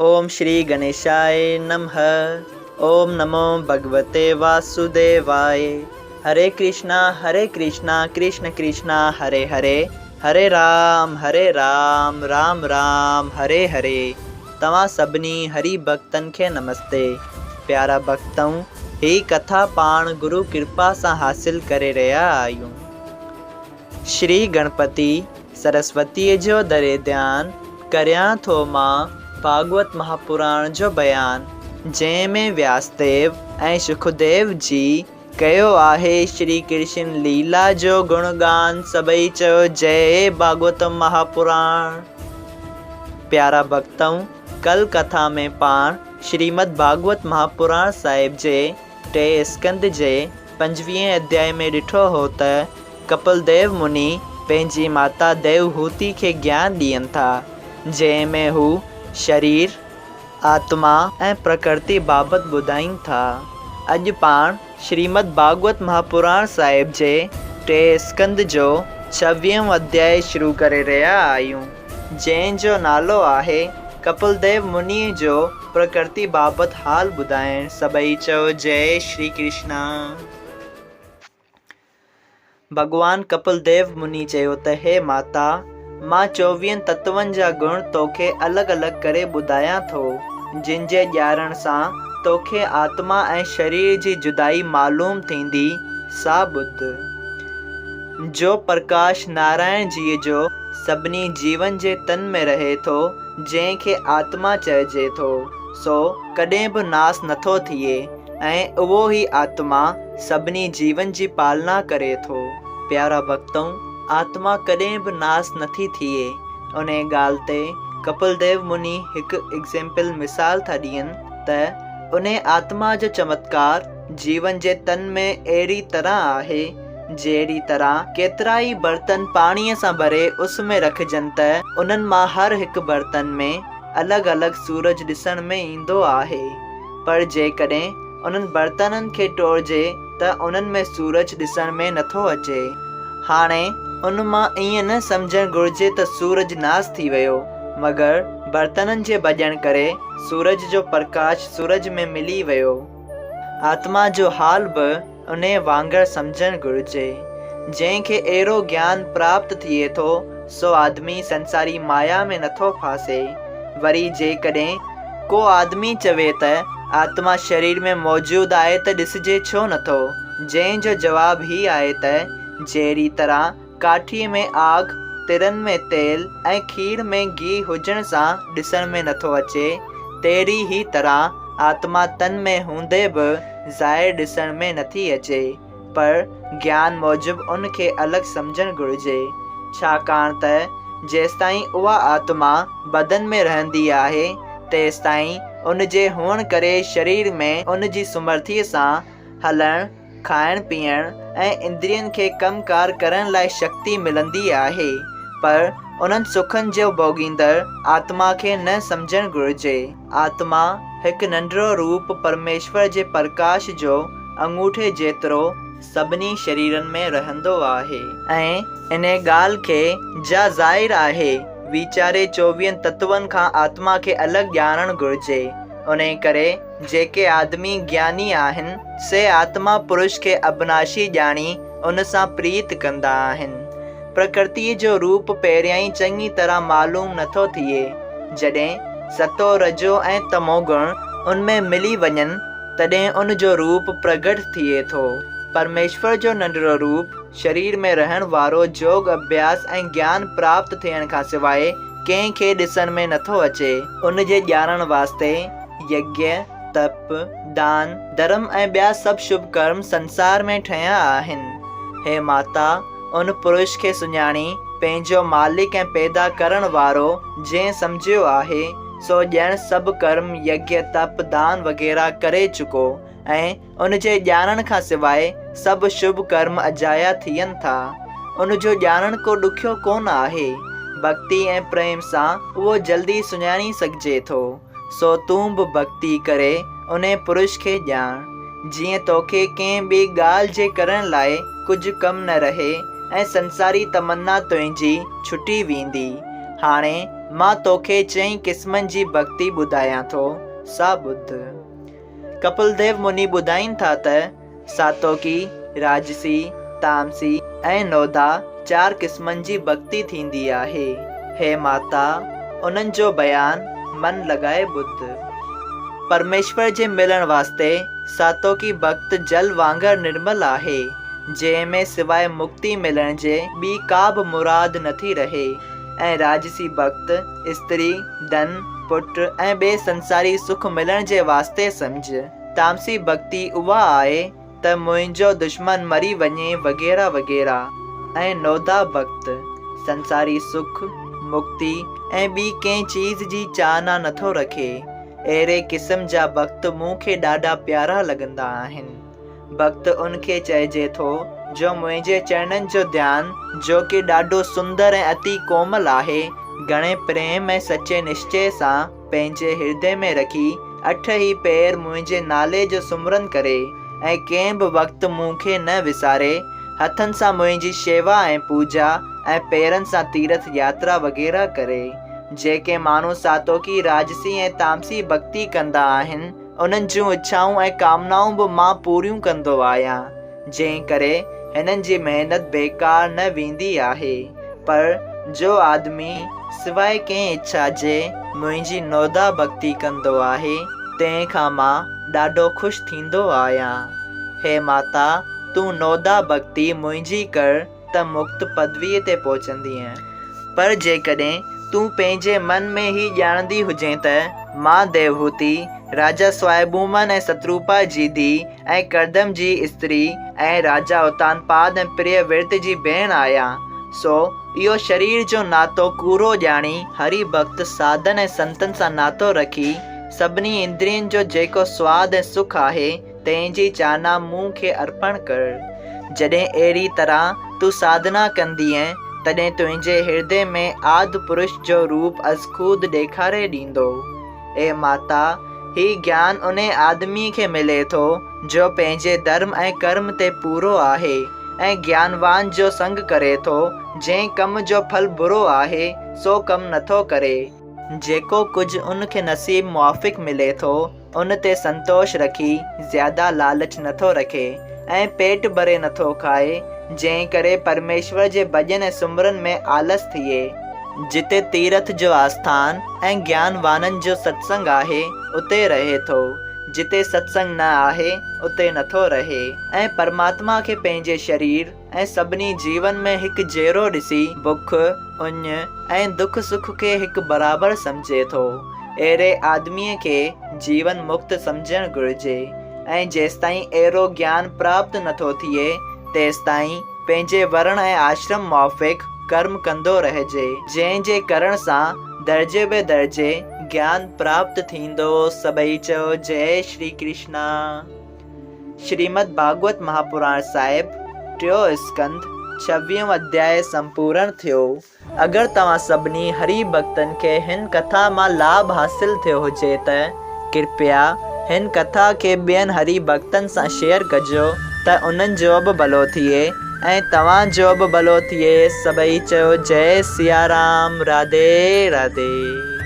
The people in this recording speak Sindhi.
اوم شري گنيشاء نمھ اوم نمو ڀڳوتي واسوديواء هري ڪرشنا هري ڪرشنا ڪرشن ڪرشنا هري هري هري رام هري رام رام رام هري هري توهان سڀني هري ڀڳتن کي نمستي پيارا ڀڳتؤ هي ڪٿا پاڻ گرو ڪرپا سان حاصل ڪري رهيا آهيون. شري گڻپتي سرسوتيء جو ڌري ڌيان، ڪريان ٿو مان ڀاڳوت مهاپراڻ جو بيان، جنهن ۾ وياسديو ۽ شڪديو جي ڪيو آهي شري ڪرشن ليلا جو گڻ گان، سڀئي چيو جئي ڀاڳوت مهاپراڻ. پيارا ڀڳتؤ! ڪل ڪٿا ۾ پاڻ شريمد ڀاڳوت مهاپراڻ صاحب جي ٽئين اسڪنڌ جي پنجويهين اڌيائي ۾ ڏٺو هو ته ڪپل ديو مني پنهنجي ماتا ديوهوتي کي گيان ڏين ٿا، جنهن ۾ هو شرير، آتما ۽ پرڪرتي بابت ٻڌائين ٿا. اڄ پاڻ شريمد ڀاڳوت مهاپراڻ صاحب جي ٽئين اسڪنڌ جو ڇويهون اڌيائي شروع ڪري رهيا آهيون، جنهن جو نالو آهي ڪپل ديو منيء جو پرڪرتي بابت حال ٻڌائڻ. سڀئي چئو جئي شري ڪرشنا. ڀڳوان ڪپل ديو مني چيو ته هي ماتا! مان چوويهن تتون جا گڻ توکي الڳ الڳ ڪري ٻڌايان ٿو، جن جي ڄاڻڻ سان توکي آتما ۽ شرير جي جدائي معلوم ٿيندي، سا ٻڌ. جو پرڪاش نارائڻ جيء جو سڀني جيون جي تن ۾ رهي ٿو، جنهن کي آتما چئجي ٿو، سو ڪڏهن به ناس نٿو ٿئي ۽ اهو ئي آتما سڀني جيون جي پالنا ڪري ٿو. پيارا ڀڳتؤ! آتما ڪڏهن به ناس نٿي ٿئي. انهيء ڳالهه تي ڪپل ديو مني هڪ Example، مثال، ٿا ڏين ته انهيء آتما جو چمتڪار جيون جي تن ۾ اهڙي طرح آهي، جهڙي طرح ڪيترائي برتن پاڻيء سان ڀري اس ۾ رکجن ته انهن مان هر هڪ برتن ۾ الڳ الڳ سورج ڏسڻ ۾ ايندو آهي، پر جيڪڏهن انهن برتنن کي ٽوڙجي ته انهن ۾ سورج ڏسڻ ۾ نٿو اچي. هاڻي ان مان ائين نه سمجهڻ گهرجي ته سورج ناس ٿي ويو، مگر برتنن جي ڀڄڻ ڪري سورج جو پرڪاش سورج ۾ ملي ويو. آتما جو حال به انهيء وانگر سمجهڻ گهرجي. جنهن کي اهڙو گيان پراپت ٿئي ٿو، سو آدمي سنساري مايا ۾ نٿو ڦاسي. وري جيڪڏهن ڪو آدمي چوي ته آتما شرير ۾ موجود آهي ته ڏسجي ڇو نٿو؟ جنهن جو جواب هي آهي ته جهڙي طرح ڪاٺيء ۾ آگ، ترن ۾ تيل ۽ کير ۾ گيهه هجڻ سان ڏسڻ ۾ نٿو اچي، تهڙي ئي طرح آتما تن ۾ هوندي به ظاهر ڏسڻ ۾ نٿي اچي، پر گيان موجب ان کي الڳ سمجهڻ گهرجي، ڇاڪاڻ ته جيستائين اها آتما بدن ۾ رهندي آهي، تيستائين ان جي هئڻ ڪري شرير ۾ ان جي سمرٿيء سان هلڻ، کائڻ پيئڻ ۽ اندرين کي ڪم ڪار ڪرڻ لاء شڪتي ملندي آهي، پر انهن سکن جو ڀوڳيندڙ آتما کي نه سمجهڻ گهرجي. آتما هڪ ننڍڙو روپ پرميشور جي پرڪاش جو اڱوٺي جيترو سڀني شريرن ۾ رهندو آهي. ۽ انهي ڳالهه کي، جا ظاهر آهي، ويچاري چوويهن تتون کان آتما کي الڳ ڄاڻڻ گهرجي. انهي ڪري جيڪي آدمي گياني آهن، سي آتما پرش کي ابناشي ڄاڻي ان سان پريت ڪندا آهن. پرڪرتيء جو روپ پهريائين چڱي طرح معلوم نٿو ٿئي. جڏهن ستو، رجو ۽ تمو گڻ ان ۾ ملي وڃن، تڏهن ان جو روپ پرگٽ ٿئي ٿو. پرميشور جو ننڍڙو روپ، شرير ۾ رهڻ وارو جوڳ اڀياس ۽ گيان پراپت ٿيڻ کان سواء ڪنهن کي ڏسڻ ۾ نٿو اچي. ان جي ڄاڻڻ واسطي يگيه، تپ، دان، ڌرم ۽ ٻيا سڀ شڀ ڪرم سنسار ۾ ٺهيا آهن. هي ماتا! ان پرش کي سڃاڻي پنهنجو مالڪ ۽ پيدا ڪرڻ وارو جنهن سمجهيو آهي، سو ڄڻ سڀ ڪرم، يگيه، تپ، دان وغيره ڪري چڪو ۽ ان جي ڄاڻڻ کان سواء سڀ شڀ ڪرم اجايا ٿين ٿا. ان جو ڄاڻڻ ڪو ڏکيو ڪونه آهي. ڀڳتي ۽ پريم سان اهو جلدي سڃاڻي سگهجي ٿو. سو تون به ڀڳتي ڪري انهي پرش کي ڄاڻ. جيئن توکي ڪنهن ٻي ڳالهه جي ڪرڻ لاء ڪجهه ڪم نه رهي ۽ سنساري تمنا تنهنجي ڇٽي ويندي. هاڻي مان توکي چئين قسمن جي ڀڳتي ٻڌايان ٿو، سا ٻڌ. ڪپل ديو مني ٻڌائين ٿا ته ساتوڪي، راجسي، تامسي ۽ نوڌا چار قسمن جي ڀڳتي ٿيندي آهي. هي ماتا! انهن جو بيان من لڳائي ٻڌ. پرميشور جي ملڻ واسطي ساتوڪي ڀڳت جل وانگر نرمل آهي، جنهن ۾ سواء مڪتي ملڻ جي ٻي ڪا به مراد نٿي رهي ۽ راجسي ڀڳت استري، ڌن، پٽ ۽ ٻئي سنساري سک ملڻ جي واسطي سمجهه. تامسي ڀڳتي اها آهي ته منهنجو دشمن مري وڃي وغيره وغيره ۽ نوڌا ڀڳت سنساري سک، مڪتي ۽ ٻي ڪنهن چيز جي چاهنا نٿو رکي. اهڙي قسم جا ڀڳت مون کي ڏاڍا پيارا لڳندا آهن. ڀڳت ان کي چئجي ٿو جو منهنجي چرڻن جو ڌيان، جو ڪي ڏاڍو سندر ۽ اتي ڪومل آهي، گهڻي پريم ۽ سچي نشچي سان پنهنجي هردي ۾ رکي اٺ ئي پهر منهنجي نالي جو سمرن ڪري ۽ ڪنهن به وقت مون کي نه وساري، هٿن سان منهنجي شيوا ۽ پوڄا ۽ پيرن سان تيرٿ ياترا وغيره ڪري. جيڪي ماڻهو ساتوڪي، راجسي ۽ تامسي ڀڳتي ڪندا آهن، انهن جون اڇائون ۽ ڪامنائون به مان پوريون ڪندو آهيان، جنهن ڪري هنن جي محنت بيڪار نه ويندي آهي. پر جو آدمي سواء ڪنهن اڇا جي منهنجي نودا ڀڳتي ڪندو آهي، تنهن کان مان ڏاڍو خوش ٿيندو آهيان. هي ماتا، تون نودا ڀڳتي منهنجي ڪر ته مڪت پدويء تي پهچندينء. پر جيڪڏهن تون پنهنجي من ۾ هي ڄاڻندي هجين ته مان ديوهوتي، راجا سوائبومن ۽ ستروپا جي ڌيء ۽ ڪردم جي استري ۽ راجا اتانپاد ۽ پريه ورت جي ڀيڻ آهيان، سو اهو شرير جو ناتو ڪوڙو ڄاڻي، هري ڀڳت ساڌن ۽ سنتن سان ناتو رکي، سڀني اندرين جو جيڪو سواد ۽ سک آهي، تنهن جي چاهنا مون کي ارپڻ ڪر. جڏهن اهڙي طرح تون ساڌنا ڪندينء، تڏهن تنهنجي هردي ۾ آد پرش جو روپ ازخود ڏيکاري ڏيندو. اي ماتا! هي گيان انهي آدميء کي ملي ٿو، جو پنهنجي ڌرم ۽ ڪرم تي پورو آهي ۽ گيانوان جو سنگ ڪري ٿو، جنهن ڪم جو ڦل برو آهي، سو ڪم نٿو ڪري. جيڪو ڪجهه ان کي نصيب موافق ملي ٿو، ان تي سنتوش رکي زياده لالچ نٿو رکي ۽ پيٽ ڀري نٿو کائي، جنهن ڪري پرميشور جي ڀڄن ۽ سمرن ۾ آلس ٿئي. جتي تيرٿ جو آسٿان ۽ گيانوانن جو ستسنگ آهي، اتي رهي ٿو، جتي ستسنگ نه آهي، اتي نٿو رهي ۽ پرماتما کي پنهنجي شرير ۽ سڀني جيون ۾ هڪ جهڙو ڏسي بک، اڃ ۽ دک سک کي هڪ برابر سمجهي ٿو. اهڙي آدميء کي جيون مڪت سمجهڻ گهرجي ۽ جيستائين اهڙو گيان پراپت نٿو ٿئي، تيستائين پنهنجي ورڻ ۽ آشرم موافق ڪرم ڪندو رهجي، جنهن جي ڪرڻ سان درجي به درجي گيان پراپت ٿيندو. سڀئي چئو جئي شري ڪرشنا. شريمد ڀاڳوت مهاپراڻ صاحب، ٽيو اسڪنڌ، ڇويهون اڌياء سمپورڻ ٿيو. اگر توهان سڀني هري ڀڳتن کي هن ڪٿا مان لاڀ حاصل ٿيو هجي ته ڪرپيا هن ڪٿا کي ٻين هري ڀڳتن سان شيئر ڪجو ته انهن جو به ڀلو ٿئي ۽ توهان جو به ڀلو ٿئي سڀئي چئو جئي سيارام راڌي راڌي.